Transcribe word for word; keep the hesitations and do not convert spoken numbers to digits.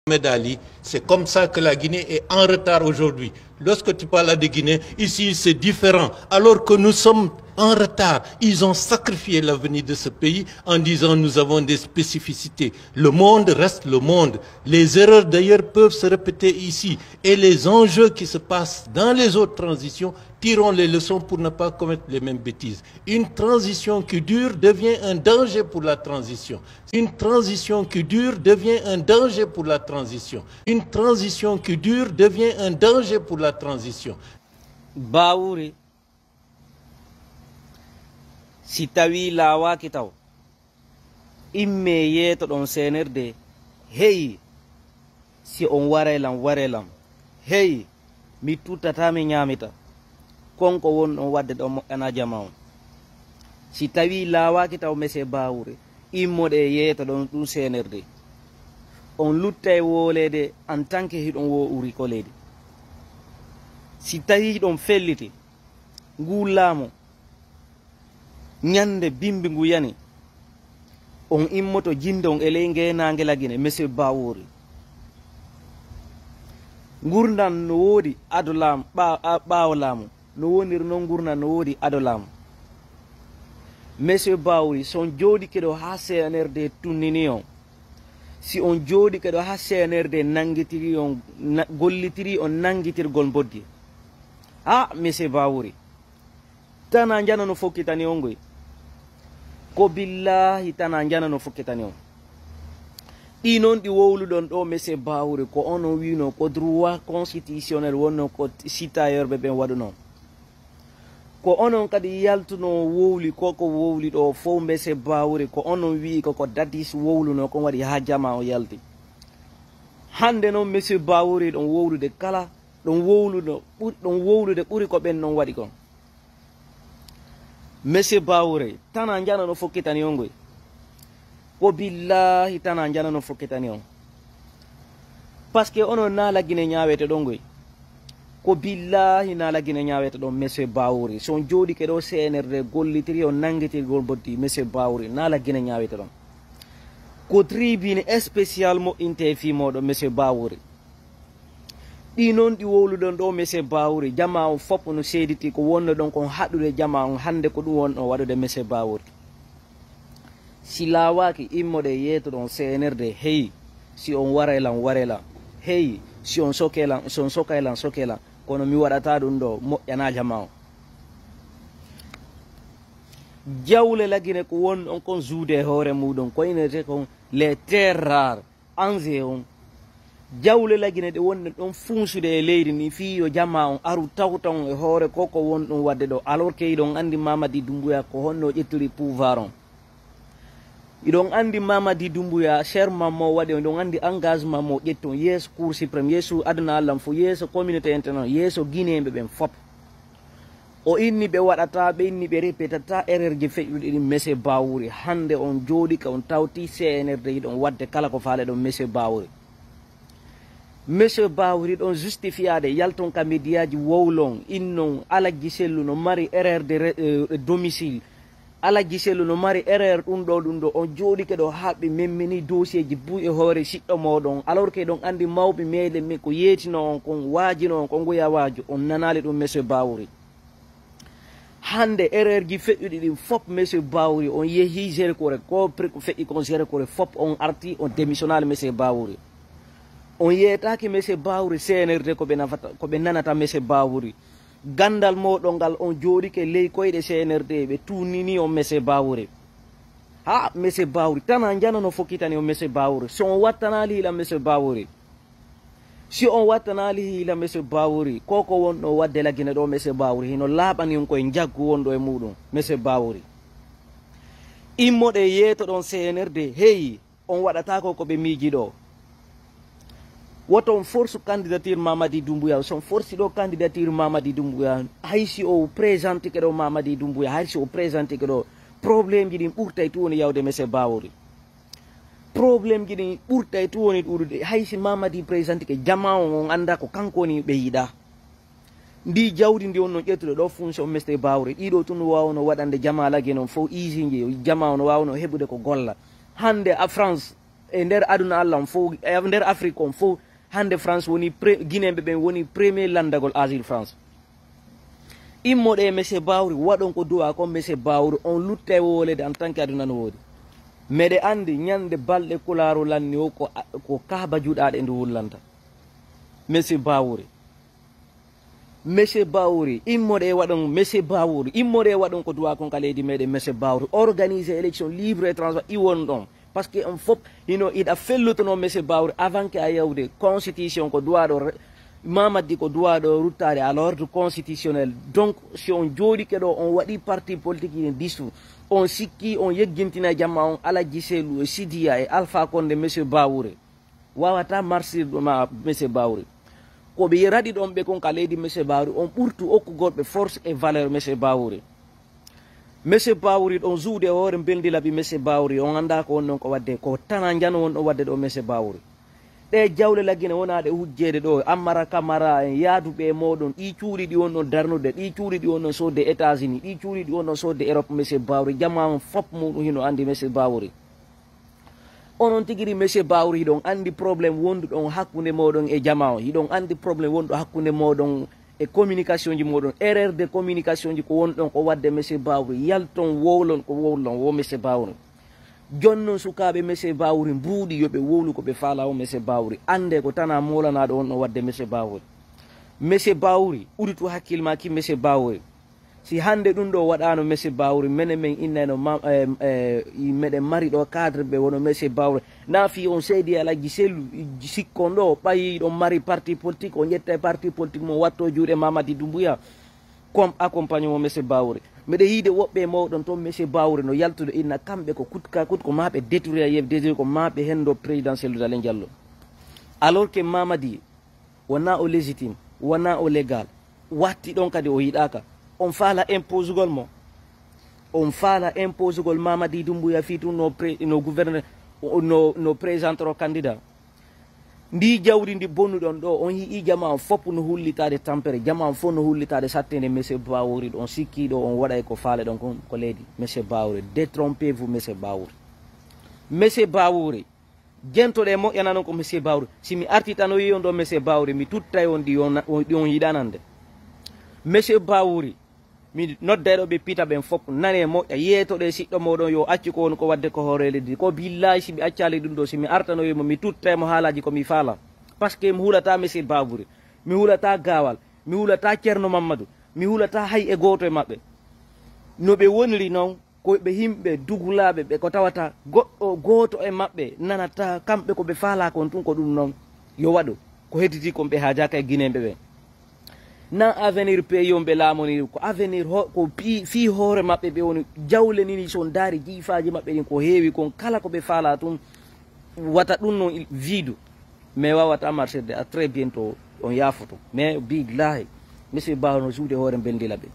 Mohamed Ali. C'est comme ça que la Guinée est en retard aujourd'hui. Lorsque tu parles à des Guinéens, ici c'est différent. Alors que nous sommes en retard, ils ont sacrifié l'avenir de ce pays en disant nous avons des spécificités. Le monde reste le monde. Les erreurs d'ailleurs peuvent se répéter ici. Et les enjeux qui se passent dans les autres transitions, tirons les leçons pour ne pas commettre les mêmes bêtises. Une transition qui dure devient un danger pour la transition. Une transition qui dure devient un danger pour la transition. Une transition qui dure devient un danger pour la transition. Bawuri, si tawi lawaki taw, imme yeeto ɗon senerde, heyi, si on waray lam, waray lam. Heyi, mi tuttata, mi ñaamita. Kon ko won ɗon wadde ɗon moƴƴana jama on. Si tawi lawaki taw, mese Bawuri, immoɗe yeeto ɗon ɗum senerde. On luttay wolede en tant que hiɗon wo uri ko leydi. Si tawi hiɗon felliti, ngu laamu, ñande bimbi ngu yani, on immoto jinde on e ley ngeenaange la Guinée, mese Bawuri. Ngurndan no woodi ado laamu, ɓa-, a-, ɓaawo laamu. No woniri noon ngurndan no woodi ado laamu. Mese Bawuri, si on jooɗike ɗo haa C N R D tunnini on, si on jooɗike ɗo haa C N R D nanngitiri on, na-, gollitiri on nanngitirgol mboddi. Ah, mese Bawuri. Tana njana no fokkitani on ngoy. Ko billahi tana njana no fokkitani on. Ɗi noon ɗi wowluɗon ɗo, mese Bawuri, ko onon wiino ko droit constitutionnel wonno ko citoyenɓe ɓen waɗuno. Ko onon kadi yaltuno wowli ko, ko wowli ɗo fow, mese Bawuri, ko onon wi'i ko, ko dadis wowluno, ko waɗi haa jama o yalti. Hannde noon, mese Bawuri, ɗon wowlude kala, ɗon wowluno, ɓuri, ɗon wowlude ɓuri ko ɓen noon waɗi kon. Mese Bawuri, tana njana no fokkitani on ngoy. Ko billahi tana njana no fokkitani on. Parce que onon na la Guinée ñaawete ɗon ngoy. Ko billahi na la Guinée ñaawete ɗon, mese Bawuri. Si on jooɗike ɗo C N R D gollitiri on nanngitirgol mboddi, mese Bawuri, na la Guinée ñaawete ɗon. Ko tribune spécial moƴƴinte fii mooɗon, mese Bawuri. Ɗi noon ɗi wowluɗon ɗo, mese Bawuri, jama on fop no seediti ko wonno ɗon kon haɗude jama on hannde ko ɗum wonno waɗude, mese Bawuri. Si laawaaki, immoɗe yeetoɗon C N R D, heyi, si on waray lan, waray lan, heyi, si on sokay lan, si on sokay lan, sokay lan, kono mi waɗata ɗum ɗo, moƴƴana jama on. Jawle la Guinée ko won ɗon kon juude e hoore muɗum, ko inete kon les terres rares. Ange on, jawle la Guinée ɗe wonɗen ɗon funsude e leydi ndi fii yo jama on aru tawta on e hoore ko ko won ɗum waɗde ɗo, alors que hiɗon anndi Mamadi Doumbouya ko honno o ƴettiri pouvoir on. Hiɗon anndi Mamadi Doumbouya, serment mo waɗi on, hiɗon anndi engagement mo ƴetti on yeeso Cour suprême, yeeso aduna Alla fof, yeeso communauté internationale, yeeso Guinéen ɓe ɓen fop. O inni ɓe waɗata, ɓe inni ɓe répétata erreur ji feƴƴuɗi ɗin, monsieur Bawuri. Hannde on jooɗike, on tawti C N R D hiɗon waɗde kala ko faaleɗon, monsieur Bawuri. Monsieur Bawuri, ɗon justifiade, yalton ka média ji, wowlon, innon, Alajji Sellu no mari erreur de re-, euh, domicile. Alajji Sellu no mari erreur ɗum ɗo, ɗum ɗo. On jooɗike ɗo haa ɓe memmini dossier ji buy e hoore siɗɗo mooɗon. Alors que ɗon anndi mawɓe meɗen min ko yeetino on kon, waajino on kon, nguya waaju. On nanaali ɗum, monsieur Bawuri. Hannde erreur ji feƴƴuɗi ɗin fop, monsieur Bawuri, on yehi Gérékore, ko pre-, ko feƴƴi kon Gérékore fop, on arti, on démissionnaali, monsieur Bawuri. On yeetaaki, monsieur Bawuri, C N R D ko ɓe nafata, ko ɓe nanata, monsieur Bawuri. Ganndal mooɗon ngal, on jooɗike ley koyɗe C N R D, ɓe tunnini on, monsieur Bawuri. Ha, monsieur Bawuri, tana njana no fokkitani on, monsieur Bawuri. So on wattanaali hiila, monsieur Bawuri. Si on wattanaali hiila, monsieur Bawuri, ko ko wonno waɗde la Guinée ɗo, monsieur Bawuri, hino laaɓani on koye njaggu wonɗo e muɗum, monsieur Bawuri. Immoɗe yeetoɗon C N R D, heyi, on waɗataako ko ɓe miiji ɗo. Woto on force candidature Mamadi Doumbouya, so on force ɗo candidature Mamadi Doumbouya, hay si o présentike ɗo Mamadi Doumbouya, hay si o présentike ɗo, problème ji ɗin ɓurtay tu woni yawde, monsieur Bawuri. Problème ji ɗin ɓurtay tu woni ɗuuɗude. Hay si Mamadi présentike, jama on, on annda ko kanko woni ɓe yiɗa. Ndi jawdi ndi on no ƴettude ɗo function, monsieur Bawuri. Ɗiɗo tun no waawno waɗande jama la Guinée on fof usine ji, jama on no waawno heɓude ko golla. Hannde a France, e nder aduna Allah on fof, e nder Afrique on fof, hannde France woni pre-, Guinéen ɓe ɓen woni premier lanndagol asile France. Immoɗe e monsieur Bawri, waɗon ko duwa kon monsieur Bawri, on lutta e wolede en tant que aduna no woodi. Meɗe anndi ñande balɗe kulaaru lanni o ko, ko Kaaba juɗaaɗe ndu wullanta. Monsieur Bawri. Monsieur Bawri, immoɗe e waɗon, monsieur Bawri, immoɗe e waɗon ko duwa kon ka leydi meɗen, monsieur Bawri. Organiser élection libre et transparent, iwon ɗon. Parce que on fof, hino iɗa fellutono monsieur Bawri, avant que a yawde constitution ko duwaɗo re-, Mamadi ko duwaɗo ruttade à l'ordre constitutionnel. Donc, si on jooɗike ɗo, on waɗi parti politique in discours, on sikki, on yeggintina jamma on Alaji Selu e Sidiya e Alpha Condé, monsieur Bawri. Wawata marsirɗo ma, monsieur Bawri. Ko ɓe raɗi ɗon ɓe kon ka leydi, monsieur Bawri, on ɓurtu okkugol ɓe force et valeur, monsieur Bawri. Monsieur Bawri, ɗon juude hoore mbelndi laɓi, monsieur Bawri, on annda ko wonɗon ko waɗde, ko tana njano wonɗon waɗde ɗo, monsieur Bawri. Ɗe jawle laggine wona ɗe hujjeede ɗo, Ammara Kamara en yaaduɓe e mooɗon, ɗi cuuɗi ɗi wonɗon darnude, ɗi cuuɗi ɗi wonɗon sodde États-Unis, ɗi cuuɗi ɗi wonɗon sodde Europe, monsieur Bawri, jama on fop muɗum hino anndi, monsieur Bawri. Onon tigi ri, monsieur Bawri, hiɗon anndi problème wonduɗon hakkunde mooɗon e jama on, hiɗon anndi problème wonɗo hakkunde mooɗon e communication ji mooɗon, erreur de communication ji ko wonɗon ko waɗde, monsieur Bawri, yalton wowlon ko wowlon wo, monsieur Bawri. Jonnon sukaaɓe, monsieur Bawri, mbuuɗi yo ɓe wowlu ko ɓe faala o, monsieur Bawri. Annde ko tana moolanaɗo on no waɗde, monsieur Bawri. Monsieur Bawri, uditu hakkil ma ki, monsieur Bawri. Si hannde ɗum ɗo waɗaano, monsieur Bawri, menen men innayno ma, eh, eh, i-, meɗen mari ɗo cadre ɓe wono monsieur Bawri. Na fi on seedi Alaji Sellu, i-, sikkon ɗo, ɓayi ɗon mari parti politique, on ƴetta e parti politique mo watto juuɗe Mamadi Doumbouya. Comme accompagnement, monsieur Bawri. Meɗe yiide woɓɓe e mawɗon toon, monsieur Bawri, no yaltude inna kamɓe ko kut ka kut, ko ma ɓe détruire, yef détruire, ko ma ɓe hendo président Sellu Dalein Diallo. Alors que Mamadi, wona o légitime, wona o légal, watti ɗon kadi o yiɗaka. On faala imposugol mo. On faala imposugol Mamadi Doumbouya fii tun no pré-, no gouverneur, no, no présenteur candidat. Ndi jawdi ndi bonnuɗon ɗo, on yi'i jama on fop no hullitaade tampere, jama on fof no hullitaade sattende, monsieur Bawori, ɗon sikki ɗo on waɗay ko faale ɗon kon ko leydi. Monsieur Bawori, détrompez-vous, monsieur Bawori. Monsieur Bawori, Jentoɗe moƴƴana non ko monsieur Bawri. Si mi artitanoyi on ɗo monsieur Bawri, mi tuttay on ɗi on, on, ɗi on yiɗanande. Monsieur Bawri, mi nodday ɗo ɓe pita ɓen fof, nane moƴƴa, yeetoɗe siɗɗo moɗon yo accu ko woni ko wadde ko hoore leydi. Ko billahi si mi accali ɗum ɗo, si mi artanoyi mo, mi tuttay mo haalaji ko mi faala. Parce que mi hulata monsieur Bawri, mi hulata Gawal, mi hulata Ceerno Mammadu, mi hulata hay e gooto e maɓɓe. No ɓe woniri non, ko ɓe yimɓe dugulaaɓe ɓe ko tawata goɗɗo gooto e maɓɓe nanata kamɓe ko ɓe faalaa kon tun ko ɗum non yo waɗu. Ko hedditi kon ɓe haajaaka e Gineeɓe ɓe. Na avenir pays on ɓe laamoniri, ko avenir ho-, ko pi-, fii hoore maɓɓe ɓe woni jawlenini, si on ndaari jiifaaji maɓɓe ɗin ko heewi kon, kala ko ɓe faalaa tun wata ɗum non il-, viidu. Mais wawata marsirde, à très bientôt, on yaafoto. Mais billahi, monsieur Bawo no juude hoore mbelndila ɓe.